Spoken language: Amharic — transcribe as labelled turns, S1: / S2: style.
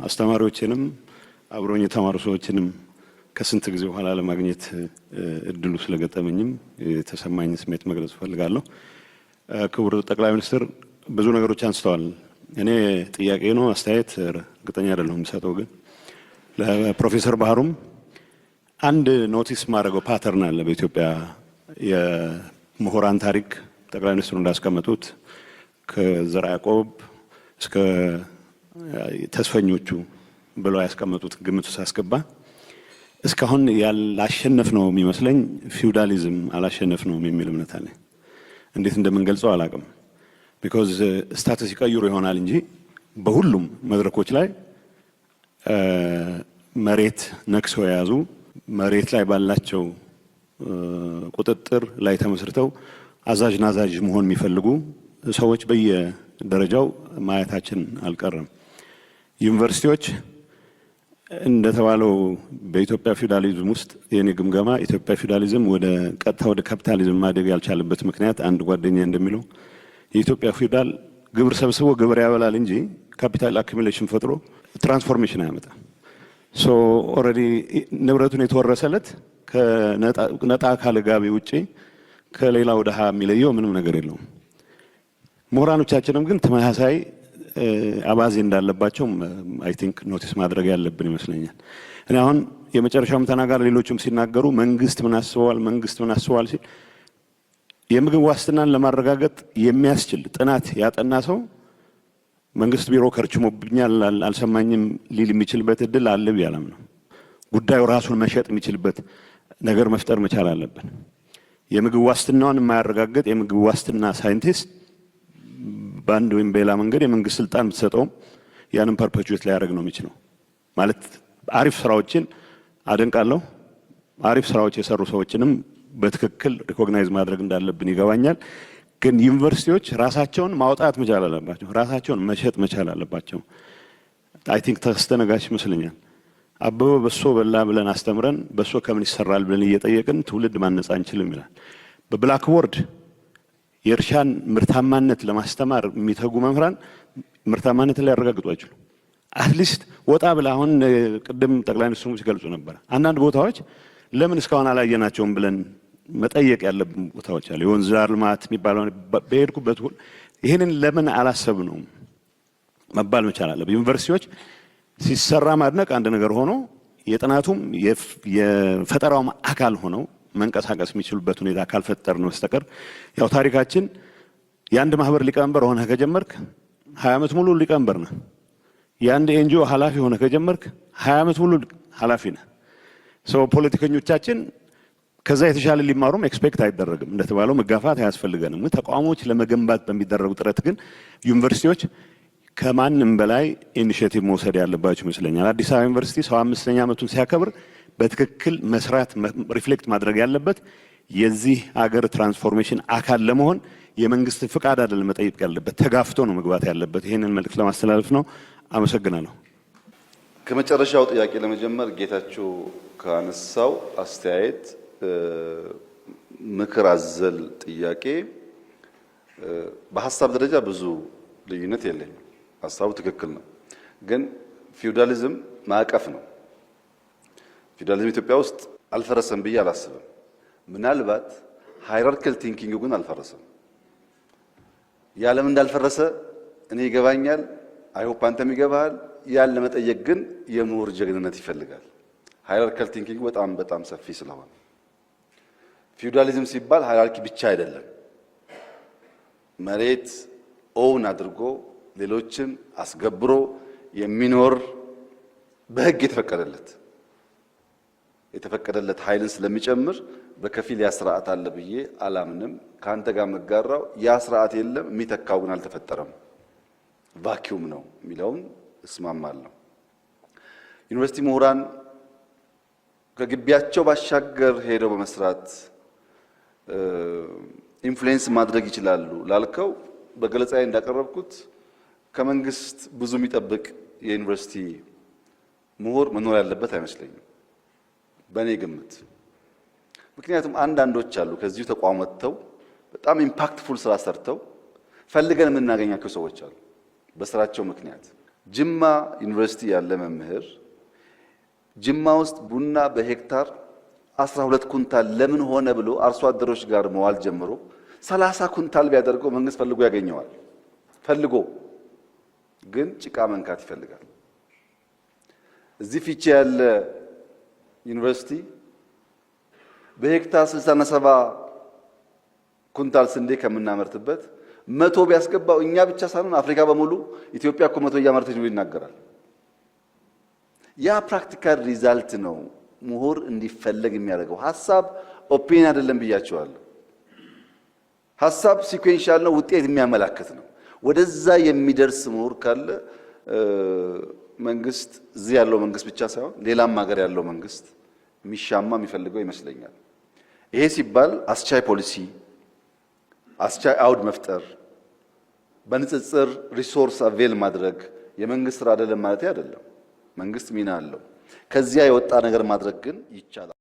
S1: አስተማሪዎችንም አብሮኝ የተማሩ ሰዎችንም ከስንት ጊዜ በኋላ ለማግኘት እድሉ ስለገጠመኝም የተሰማኝ ስሜት መግለጽ እፈልጋለሁ። ክቡር ጠቅላይ ሚኒስትር ብዙ ነገሮች አንስተዋል። እኔ ጥያቄ ነው አስተያየት እርግጠኛ አይደለሁም የምሰጠው፣ ግን ለፕሮፌሰር ባህሩም አንድ notice ማድረገው pattern አለ በኢትዮጵያ የምሁራን ታሪክ። ጠቅላይ ሚኒስትሩ እንዳስቀመጡት ከዘርዓ ያዕቆብ እስከ ተስፈኞቹ ብለው ያስቀመጡት ግምት ውስጥ አስገባ እስካሁን ያላሸነፍነው የሚመስለኝ ፊውዳሊዝም አላሸነፍነውም የሚል እምነት አለኝ። እንዴት እንደምንገልጸው አላውቅም። Because status ይቀይሩ ይሆናል እንጂ በሁሉም መድረኮች ላይ መሬት ነክሰው የያዙ፣ መሬት ላይ ባላቸው ቁጥጥር ላይ ተመስርተው አዛዥ ናዛዥ መሆን የሚፈልጉ ሰዎች በየደረጃው ማየታችን አልቀረም። ዩኒቨርሲቲዎች እንደተባለው በኢትዮጵያ ፊውዳሊዝም ውስጥ የኔ ግምገማ ኢትዮጵያ ፊውዳሊዝም ወደ ቀጥታ ወደ ካፒታሊዝም ማደግ ያልቻለበት ምክንያት አንድ ጓደኛ እንደሚለው የኢትዮጵያ ፊውዳል ግብር ሰብስቦ ግብር ያበላል እንጂ capital accumulation ፈጥሮ transformation አያመጣም። So already ንብረቱን የተወረሰለት ከነጣ ካለ ጋቢ ውጪ ከሌላው ድሃ የሚለየው ምንም ነገር የለውም። ምሁራኖቻችንም ግን ተመሳሳይ አባዜ እንዳለባቸው I think notice ማድረግ ያለብን ይመስለኛል። እኔ አሁን የመጨረሻውም ተናጋሪ ሌሎችም ሲናገሩ መንግስት ምን አስበዋል፣ መንግስት ምን አስበዋል ሲል የምግብ ዋስትናን ለማረጋገጥ የሚያስችል ጥናት ያጠና ሰው መንግስት ቢሮ ከርችሞብኛል፣ አልሰማኝም ሊል የሚችልበት እድል አለ ብዬ አላምንም። ጉዳዩ ራሱን መሸጥ የሚችልበት ነገር መፍጠር መቻል አለብን። የምግብ ዋስትናውን የማያረጋግጥ የምግብ ዋስትና ሳይንቲስት በአንድ ወይም በሌላ መንገድ የመንግስት ስልጣን ብትሰጠውም ያንን perpetuate ሊያደርግ ነው የሚችለው። ማለት አሪፍ ስራዎችን አደንቃለሁ። አሪፍ ስራዎች የሰሩ ሰዎችንም በትክክል recognize ማድረግ እንዳለብን ይገባኛል። ግን ዩኒቨርሲቲዎች ራሳቸውን ማውጣት መቻል አለባቸው። ራሳቸውን መሸጥ መቻል አለባቸው። I think ተከስተ ነጋሽ ይመስለኛል አበበ በሶ በላ ብለን አስተምረን በሶ ከምን ይሰራል ብለን እየጠየቅን ትውልድ ማነጽ አንችልም ይላል። በ blackboard የእርሻን ምርታማነት ለማስተማር የሚተጉ መምህራን ምርታማነትን ሊያረጋግጡ አይችሉም። At least ወጣ ብለህ አሁን ቅድም ጠቅላይ ሚኒስትሩ ሲገልጹ ነበር። አንዳንድ ቦታዎች ለምን እስካሁን አላየናቸውም ብለን መጠየቅ ያለብን ቦታዎች አሉ። የወንዝ ዳር ልማት የሚባለው በሄድኩበት ይህንን ለምን አላሰብነውም መባል መቻል አለብን። ዩኒቨርሲቲዎች ሲሰራ ማድነቅ አንድ ነገር ሆኖ የጥናቱም የፈጠራውም አካል ሆነው መንቀሳቀስ የሚችሉበት ሁኔታ ካልፈጠርን በስተቀር ያው ታሪካችን የአንድ ማህበር ሊቀመንበር ሆነህ ከጀመርክ 20 ዓመት ሙሉ ሊቀመንበር ነህ። የአንድ NGO ኃላፊ ሆነህ ከጀመርክ 20 ዓመት ሙሉ ኃላፊ ነህ። So ፖለቲከኞቻችን ከዛ የተሻለ ሊማሩም expect አይደረግም። እንደተባለው መጋፋት አያስፈልገንም። ተቋሞች ለመገንባት በሚደረጉ ጥረት ግን ዩኒቨርሲቲዎች ከማንም በላይ initiative መውሰድ ያለባቸው ይመስለኛል። አዲስ አበባ ዩኒቨርሲቲ 75ኛ ዓመቱን ሲያከብር በትክክል መስራት reflect ማድረግ ያለበት የዚህ አገር transformation አካል ለመሆን የመንግስት ፍቃድ አይደለም መጠየቅ ያለበት፣ ተጋፍቶ ነው መግባት ያለበት። ይህንን መልእክት ለማስተላለፍ ነው። አመሰግናለሁ።
S2: ከመጨረሻው ጥያቄ ለመጀመር ጌታቸው ካነሳው አስተያየት ምክር አዘል ጥያቄ በሀሳብ ደረጃ ብዙ ልዩነት የለኝም። ሀሳቡ ትክክል ነው። ግን ፊውዳሊዝም ማዕቀፍ ነው። ፊውዳሊዝም ኢትዮጵያ ውስጥ አልፈረሰም ብዬ አላስብም። ምናልባት hierarchical thinking ግን አልፈረሰም። ያለም እንዳልፈረሰ እኔ ይገባኛል። I hope አንተም ይገባሃል። ያን ለመጠየቅ ግን የምሁር ጀግንነት ይፈልጋል። Hierarchical thinking በጣም በጣም ሰፊ ስለሆነ ፊውዳሊዝም ሲባል hierarchy ብቻ አይደለም። መሬት own አድርጎ ሌሎችን አስገብሮ የሚኖር በሕግ የተፈቀደለት ኃይልን ስለሚጨምር በከፊል ያ ስርዓት አለ ብዬ አላምንም። ከአንተ ጋር መጋራው ያ ስርዓት የለም፣ የሚተካው ግን አልተፈጠረም፣ vacuum ነው የሚለውን እስማማለሁ። ዩኒቨርሲቲ ምሁራን ከግቢያቸው ባሻገር ሄደው በመስራት influence ማድረግ ይችላሉ ላልከው በገለጻዬ እንዳቀረብኩት ከመንግስት ብዙ የሚጠብቅ የዩኒቨርሲቲ ምሁር መኖር ያለበት አይመስለኝም በእኔ ግምት። ምክንያቱም አንዳንዶች አሉ ከዚሁ ተቋም ወጥተው በጣም impactful ስራ ሰርተው ፈልገን የምናገኛቸው ሰዎች አሉ በስራቸው ምክንያት። ጅማ ዩኒቨርሲቲ ያለ መምህር ጅማ ውስጥ ቡና በሄክታር 12 ኩንታል ለምን ሆነ ብሎ አርሶ አደሮች ጋር መዋል ጀምሮ 30 ኩንታል ቢያደርገው መንግስት ፈልጎ ያገኘዋል። ፈልጎ ግን ጭቃ መንካት ይፈልጋል። እዚህ ፊቼ ያለ ዩኒቨርሲቲ በሄክታር 60 እና 70 ኩንታል ስንዴ ከምናመርትበት 100 ቢያስገባው እኛ ብቻ ሳንሆን አፍሪካ በሙሉ ኢትዮጵያ እኮ 100 እያመረተች ነው ይናገራል። ያ practical result ነው ምሁር እንዲፈለግ የሚያደርገው። ሀሳብ opinion አይደለም ብያቸዋለሁ። ሀሳብ sequential ነው፣ ውጤት የሚያመላክት ነው። ወደዛ የሚደርስ ምሁር ካለ መንግስት፣ እዚህ ያለው መንግስት ብቻ ሳይሆን ሌላም ሀገር ያለው መንግስት የሚሻማ የሚፈልገው ይመስለኛል። ይሄ ሲባል አስቻይ ፖሊሲ፣ አስቻይ አውድ መፍጠር፣ በንጽጽር resource avail ማድረግ የመንግስት ስራ አይደለም ማለት አይደለም። መንግስት ሚና አለው። ከዚያ የወጣ ነገር ማድረግ ግን ይቻላል።